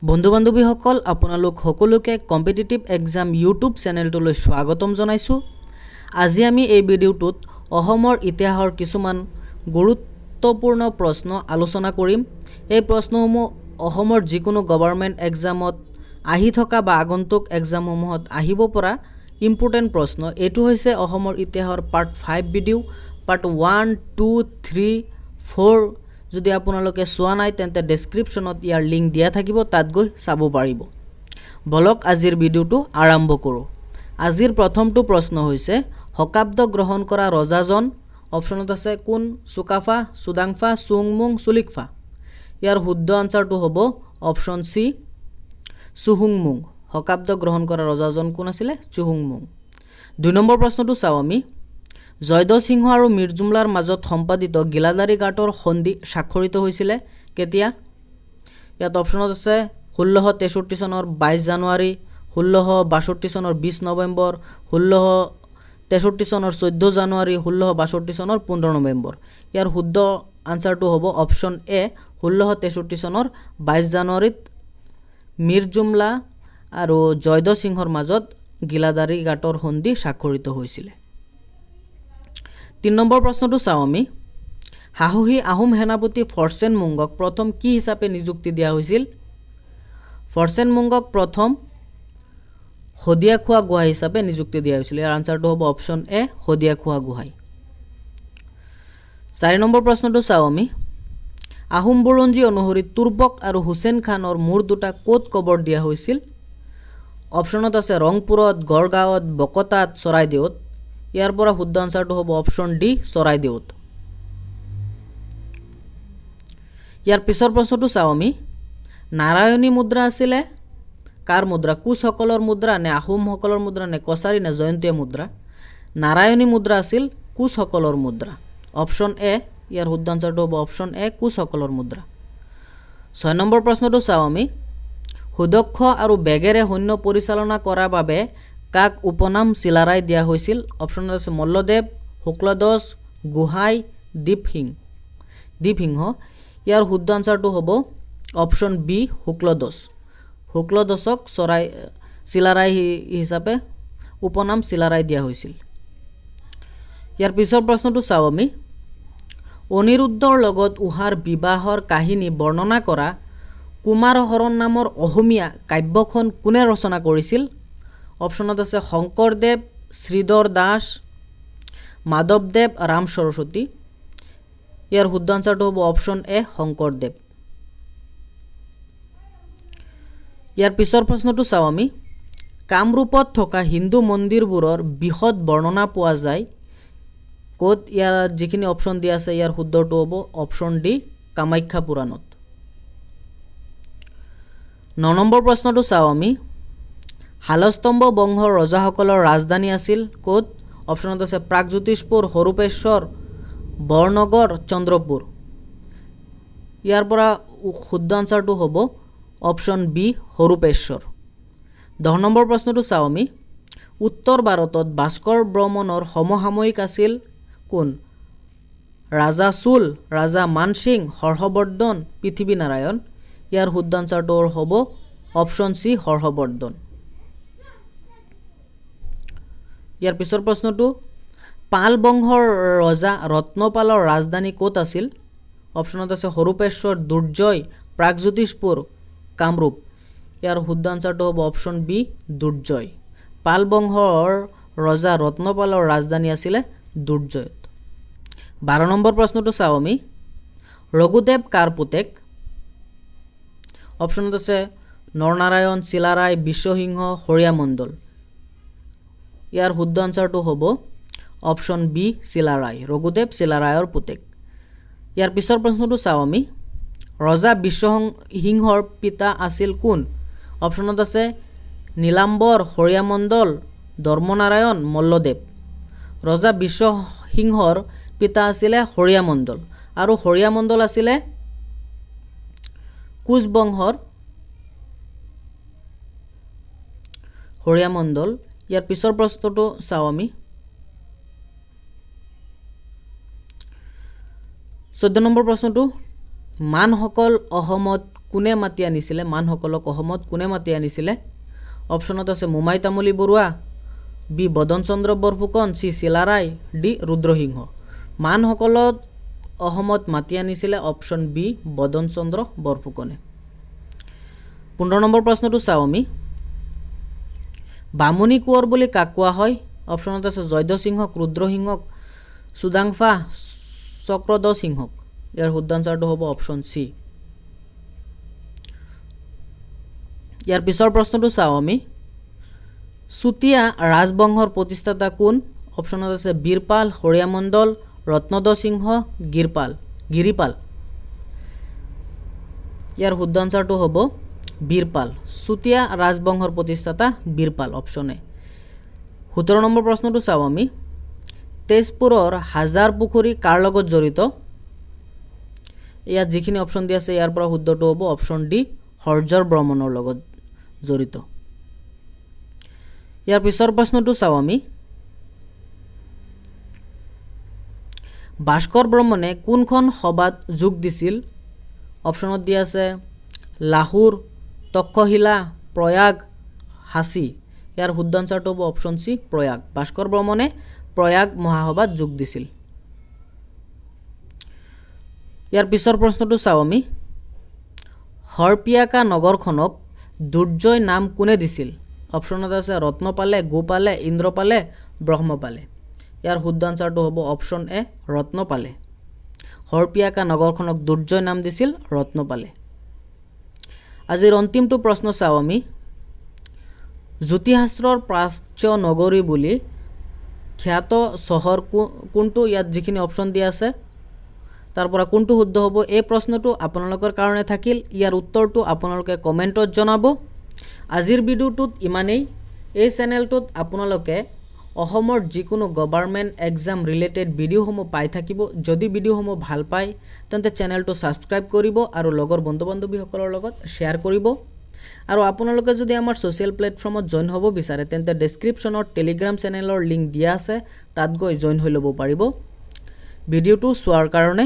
বন্ধু বান্ধৱীসকল, আপোনালোক সকলোকে কম্পিটিটিভ এক্সাম ইউটিউব চেনেলটোলৈ স্বাগতম জনাইছোঁ। আজি আমি এই ভিডিঅ'টোত অসমৰ ইতিহাসৰ কিছুমান গুৰুত্বপূৰ্ণ প্ৰশ্ন আলোচনা কৰিম। এই প্ৰশ্নসমূহ অসমৰ যিকোনো গভৰ্ণমেণ্ট এক্সামত আহি থকা বা আগন্তুক এক্সামসমূহত আহিব পৰা ইম্পৰ্টেণ্ট প্ৰশ্ন। এইটো হৈছে অসমৰ ইতিহাসৰ পাৰ্ট 5 ভিডিঅ'। পাৰ্ট 1, 2, 3, 4 যদি আপোনালোকে চোৱা নাই, তেন্তে ডেছক্ৰিপশ্যনত ইয়াৰ লিংক দিয়া থাকিব, তাত গৈ চাব পাৰিব। বলক, আজিৰ ভিডিঅ'টো আৰম্ভ কৰোঁ। আজিৰ প্ৰথমটো প্ৰশ্ন হৈছে, শকাব্দ গ্ৰহণ কৰা ৰজাজন? অপশ্যনত আছে কোন? চুকাফা, চুদাংফা, চুংমুং, চুলিকফা। ইয়াৰ শুদ্ধ আনচাৰটো হ'ব অপশ্যন চি, চুহুংমুং। শকাব্দ গ্ৰহণ কৰা ৰজাজন কোন আছিলে? চুহুংমুং। 2 নম্বৰ প্ৰশ্নটো চাওঁ আমি। জয়ধ্বজ সিংহ আৰু মিৰজুমলাৰ মাজত সম্পাদিত গিলাদাৰী ঘাটৰ সন্ধি স্বাক্ষৰিত হৈছিলে কেতিয়া? ইয়াত অপশ্যনত আছে 1663 চনৰ 22 জানুৱাৰী, 1662 চনৰ 20 নৱেম্বৰ, 1663 চনৰ 14 জানুৱাৰী, 1662 চনৰ 15 নৱেম্বৰ। ইয়াৰ শুদ্ধ আনচাৰটো হ'ব অপশ্যন এ, 1663 চনৰ 22 জানুৱাৰীত মিৰজুমলা আৰু জয়ধ্বজ সিংহৰ মাজত গিলাদাৰী ঘাটৰ সন্ধি স্বাক্ষৰিত হৈছিলে। 3 নম্বৰ প্ৰশ্নটো চাওঁ আমি। সাহসী আহোম সেনাপতি ফৰচেন মুংগক প্ৰথম কি হিচাপে নিযুক্তি দিয়া হৈছিল? ফৰচেন মুংগক প্ৰথম শদিয়াখোৱা গোহাঁই হিচাপে নিযুক্তি দিয়া হৈছিল। ইয়াৰ আনচাৰটো হ'ব option A, Sadiyakhowa Gohain. 4 number প্ৰশ্নটো চাওঁ আমি। আহোম বুৰঞ্জী অনুসৰি তুৰ্বক আৰু হুছেইন খানৰ মূৰ দুটা ক'ত কবৰ দিয়া হৈছিল? অপশ্যনত আছে ৰংপুৰত, গড়গাঁৱত, বকতাত, চৰাইদেউত। ইয়াৰ পৰা শুদ্ধ আনচাৰটো হ'ব অপশ্যন ডি, চৰাইদেউত। ইয়াৰ পিছৰ প্ৰশ্নটো চাওঁ আমি। নাৰায়ণী মুদ্ৰা আছিলে কাৰ মুদ্ৰা? কোচসকলৰ মুদ্ৰা নে আহোমসকলৰ মুদ্ৰা নে কছাৰী নে জয়ন্তীয়া মুদ্ৰা? নাৰায়ণী মুদ্ৰা আছিল কোচসকলৰ মুদ্ৰা। অপশ্যন এ, ইয়াৰ শুদ্ধ আনচাৰটো হ'ব অপশ্যন এ, কোচসকলৰ মুদ্ৰা। 6 নম্বৰ প্ৰশ্নটো চাওঁ আমি। সুদক্ষ আৰু বেগেৰে সৈন্য পৰিচালনা কৰাৰ বাবে কাক উপনাম চিলাৰায় দিয়া হৈছিল? অপশ্যনত আছে মল্লদেৱ, শুক্লধ্বজ, গোহাঁই, দীপসিং দীপসিংহ। ইয়াৰ শুদ্ধ আনচাৰটো হ'ব অপশ্যন বি, শুক্লধ্বজ। শুক্লধ্বজক চিলাৰায় হিচাপে উপনাম চিলাৰায় দিয়া হৈছিল। ইয়াৰ পিছৰ প্ৰশ্নটো চাওঁ আমি। অনিৰুদ্ধৰ লগত উষাৰ বিবাহৰ কাহিনী বৰ্ণনা কৰা কুমাৰহৰণ নামৰ অসমীয়া কাব্যখন কোনে ৰচনা কৰিছিল? অপশ্যনত আছে শংকৰদেৱ, শ্ৰীধৰ দাস, মাধৱদেৱ, ৰাম সৰস্বতী। ইয়াৰ শুদ্ধ আনচাৰটো হ'ব অপশ্যন এ, শংকৰদেৱ। ইয়াৰ পিছৰ প্ৰশ্নটো চাওঁ আমি। কামৰূপত থকা হিন্দু মন্দিৰবোৰৰ বিশদ বৰ্ণনা পোৱা যায় ক'ত? ইয়াৰ যিখিনি অপশ্যন দিয়া আছে, ইয়াৰ শুদ্ধটো হ'ব অপশ্যন ডি, কামাখ্যা পুৰাণত। 9 নম্বৰ প্ৰশ্নটো চাওঁ আমি। শালস্তম্ভ বংশৰ ৰজাসকলৰ ৰাজধানী আছিল ক'ত? অপশ্যনত আছে প্ৰাগজ্যোতিষপুৰ, সৰূপেশ্বৰ, বৰনগৰ, চন্দ্ৰপুৰ। ইয়াৰ পৰা শুদ্ধ আনচাৰটো হ'ব অপশ্যন বি, সৰূপেশ্বৰ। 10 নম্বৰ প্ৰশ্নটো চাওঁ আমি। উত্তৰ ভাৰতত ভাস্কৰ বৰ্মনৰ সমসাময়িক আছিল কোন? ৰাজা চোল, ৰাজা মানসিং, হৰ্ষবৰ্ধন, পৃথিৱীনাৰায়ণ। ইয়াৰ শুদ্ধ আনচাৰটো হ'ব অপশ্যন চি, হৰ্ষবৰ্ধন। ইয়াৰ পিছৰ প্ৰশ্নটো, পাল বংশৰ ৰজা ৰত্নপালৰ ৰাজধানী ক'ত আছিল? অপশ্যনত আছে সৰূপেশ্বৰ, দুৰ্জয়, প্ৰাগজ্যোতিষপুৰ, কামৰূপ। ইয়াৰ শুদ্ধ আনচাৰটো হ'ব অপশ্যন বি, দুৰ্জয়। পাল বংশৰ ৰজা ৰত্নপালৰ ৰাজধানী আছিলে দুৰ্জয়ত। 12 নম্বৰ প্ৰশ্নটো চাওঁ আমি। ৰঘুদেৱ কাৰ পুতেক? অপশ্যনত আছে নৰনাৰায়ণ, চিলাৰায়, বিশ্বসিংহ, সৰিয়ামণ্ডল। ইয়াৰ শুদ্ধ আনচাৰটো হ'ব অপশ্যন বি, চিলাৰায়। ৰঘুদেৱ চিলাৰায়ৰ পুতেক। ইয়াৰ পিছৰ প্ৰশ্নটো চাওঁ আমি। ৰজা বিশ্বসিংহৰ পিতা আছিল কোন? অপশ্যনত আছে নীলাম্বৰ, সৰিয়ামণ্ডল, ধৰ্মনাৰায়ণ, মল্লদেৱ। ৰজা বিশ্বসিংহৰ পিতা আছিলে সৰিয়ামণ্ডল আৰু সৰিয়ামণ্ডল আছিলে কোচ বংশৰ সৰিয়ামণ্ডল। ইয়াৰ পিছৰ প্ৰশ্নটো চাওঁ আমি। 14 নম্বৰ প্ৰশ্নটো, মানসকল অসমত কোনে মাতি আনিছিলে? মানসকলক অসমত কোনে মাতি আনিছিলে? অপশ্যনত আছে Momai Tamuli Barua, B Badanchandra Borphukan, C Chilarai, D Rudrasingha. মানসকলক অসমত মাতি আনিছিলে অপশ্যন বি বদনচন্দ্ৰ বৰফুকনে। 15 নম্বৰ প্ৰশ্নটো চাওঁ আমি। বামুণী কোঁৱৰ বুলি কাক কোৱা হয়? অপশ্যনত আছে জয়ধ্বজ সিংহক, ৰুদ্ৰসিংহক, চুডাংফা, চক্ৰধ্বজ সিংহক। ইয়াৰ শুদ্ধ আনচাৰটো হ'ব অপশ্যন চি। ইয়াৰ পিছৰ প্ৰশ্নটো চাওঁ আমি। চুতীয়া ৰাজবংশৰ প্ৰতিষ্ঠাতা কোন? অপশ্যনত আছে বীৰপাল, সৰিয়ামণ্ডল, ৰত্নধ্বজ সিংহ, গিৰিপাল। ইয়াৰ শুদ্ধ আনচাৰটো হ'ব বীৰপাল। চুতীয়া ৰাজবংশৰ প্ৰতিষ্ঠাতা বীৰপাল, অপশ্যন এ। 17 নম্বৰ প্ৰশ্নটো চাওঁ আমি। তেজপুৰৰ হাজাৰ পুখুৰী কাৰ লগত জড়িত? ইয়াত যিখিনি অপশ্যন দিয়া আছে, ইয়াৰ পৰা শুদ্ধটো হ'ব অপশ্যন ডি, হৰ্যৰ বৰ্মনৰ লগত জড়িত। ইয়াৰ পিছৰ প্ৰশ্নটো চাওঁ আমি। ভাস্কৰ বৰ্মনে কোনখন সভাত যোগ দিছিল? অপশ্যনত দিয়া আছে লাহোৰ, তক্ষশিলা, প্ৰয়াগ, সাঁচি। ইয়াৰ শুদ্ধ আনচাৰটো হ'ব অপশ্যন চি, প্ৰয়াগ। ভাস্কৰ বৰ্মনে প্ৰয়াগ মহাসভাত যোগ দিছিল। ইয়াৰ পিছৰ প্ৰশ্নটো চাওঁ আমি। হৰপিয়াকা নগৰখনক দুৰ্জয় নাম কোনে দিছিল? অপশ্যনত আছে ৰত্নপালে, গোপালে, ইন্দ্ৰপালে, ব্ৰহ্মপালে। ইয়াৰ শুদ্ধ আনচাৰটো হ'ব অপশ্যন এ, ৰত্নপালে। হৰপিয়াকা নগৰখনক দুৰ্জয় নাম দিছিল ৰত্নপালে। আজিৰ অন্তিমটো প্ৰশ্ন চাওঁ আমি। জ্যোতিষশাস্ত্ৰৰ প্ৰাচ্য নগৰী বুলি খ্যাত চহৰ কোনটো? ইয়াত যিখিনি অপশ্যন দিয়া আছে, তাৰ পৰা কোনটো শুদ্ধ হ'ব? এই প্ৰশ্নটো আপোনালোকৰ কাৰণে থাকিল। ইয়াৰ উত্তৰটো আপোনালোকে কমেণ্টত জনাব। আজিৰ ভিডিঅ'টোত ইমানেই। এই চেনেলটোত আপোনালোকে অসমৰ যিকোনো গভাৰ্মেণ্ট এক্সাম ৰিলেটেড ভিডিঅ'সমূহ পাই থাকিব। যদি ভিডিঅ'সমূহ ভাল পায়, তেন্তে চেনেলটো ছাবস্ক্ৰাইব কৰিব আৰু লগৰ বন্ধু বান্ধৱীসকলৰ লগত শ্বেয়াৰ কৰিব। আৰু আপোনালোকে যদি আমাৰ ছ'চিয়েল প্লেটফৰ্মত জইন হ'ব বিচাৰে, তেন্তে ডেছক্ৰিপশ্যনত টেলিগ্ৰাম চেনেলৰ লিংক দিয়া আছে, তাত গৈ জইন হৈ ল'ব পাৰিব। ভিডিঅ'টো চোৱাৰ কাৰণে